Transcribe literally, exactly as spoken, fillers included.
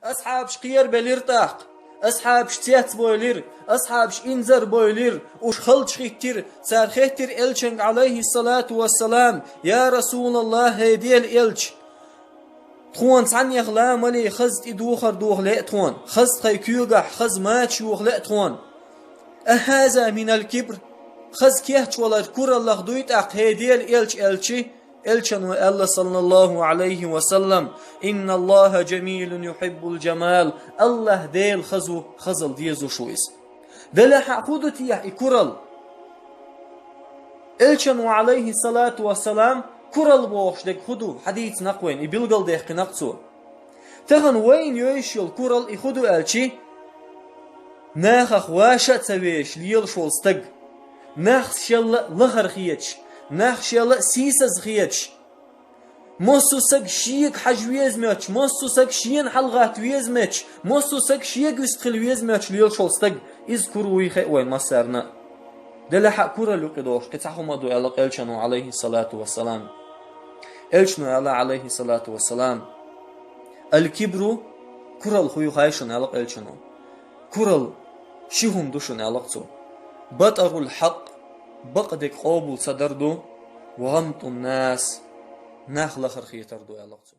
Асхьабаш кхерабелира тӀаккха. Асхьабаш цецбойлира, асхьабаш инзарбойлира, уж халчахӀиттира, цара хаьттира Элчанга, Ӏалайхиссалату вассалам: «Я Расулаллах, хӀай Делан Элча, тхона цхьаннех ламале хаза тӀедухар доха лаьа тхона, хаза тхай куьйгахь хаза мача йоха лаьа тхона. Ахьаза минал кибр, хаза кечвалар кураллах дуй тӀаккха, хӀай Делан Элча?» аьлча, Элчано аьлла, саллаллаху Ӏалайхи ва саллам: «Инналлаха джамилун юхиббул джамал». АллахӀ Дела хаза ву, хазал дезаш ву иза. Делахь а хӀун ду техьа и курал? Элчано, Ӏалайхиссалату вассалам, курал бохуш дерг хӀун ду? Хьадийцинакх вайна, и билгалдаьккхинакх цо. Тахан вайна йовзаш йолу курал и хӀун ду аьлча, нахах ваша а ца везаш лелаш волу стаг, нах шелла а лахара хеташ, нах шелла а сийсаза хеташ, массо а саг шега хьажа веза моьттуш, массо а саг шена хьалагӀатта веза моьттуш, массо а саг шега вистхила веза моьттуш лелаш волу стаг, иза кура вуй хаьа вайна массарна а. Делахь а курал юкъа дохуш кхин цхьа хӀума а ду аьлла Элчано, Ӏалайхиссалату вассалам. Элчано аьлла, Ӏалайхиссалату вассалам: «Аль-кибру», курал хӀун ю хаьий шуна аьлла Элчано. Курал ши хӀума ду шуна аьлла цо. «БатӀарул хьакъ», бакъдерг къобал ца дар ду, «ва гӀамтун нас», нах лахара хетар ду аьлла цо.